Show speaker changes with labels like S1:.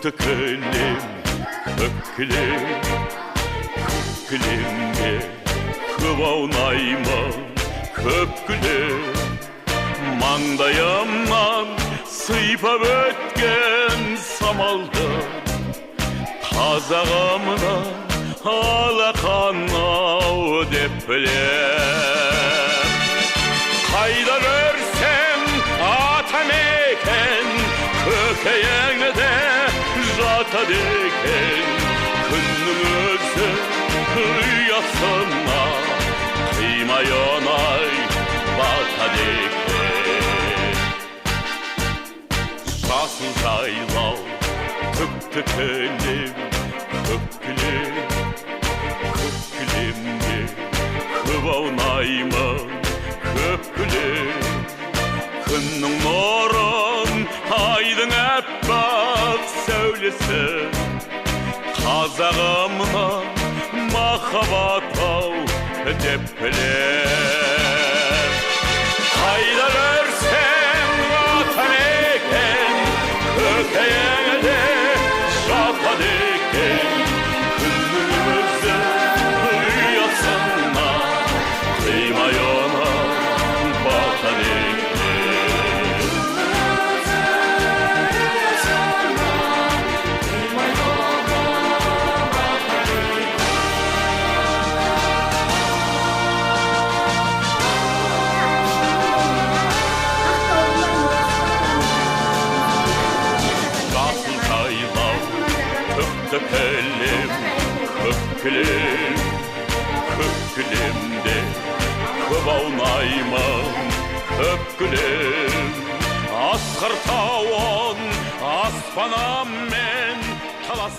S1: Түкті кілем, көк кілем, көк кілемде көп аунаймын, көп күлем. Маңдайымнан сыйпап өткен самалды қазағымның алақан-ау деп білем. Қайда көрсем атамекен көкейіңде жатады екен. Күннің өзі ұясына қимай оңай батады екен. Жасыл жайлау, түкті кілем, көк кілем, көк кілемде көп аунаймын, көп күлем. Күннің нұрын, айдың аппақ сәулесі қазағымның махаббат-ау деп білем. Қайда көрсең атамекен көкейіңде жатады екен. Күннің өзі ұясына қимай оны батады екен. Жасыл жайлау, түкті кілем, көк кілем, көк кілемде көп аунаймын, көп күлем. Асқар тауын аспаныммен талас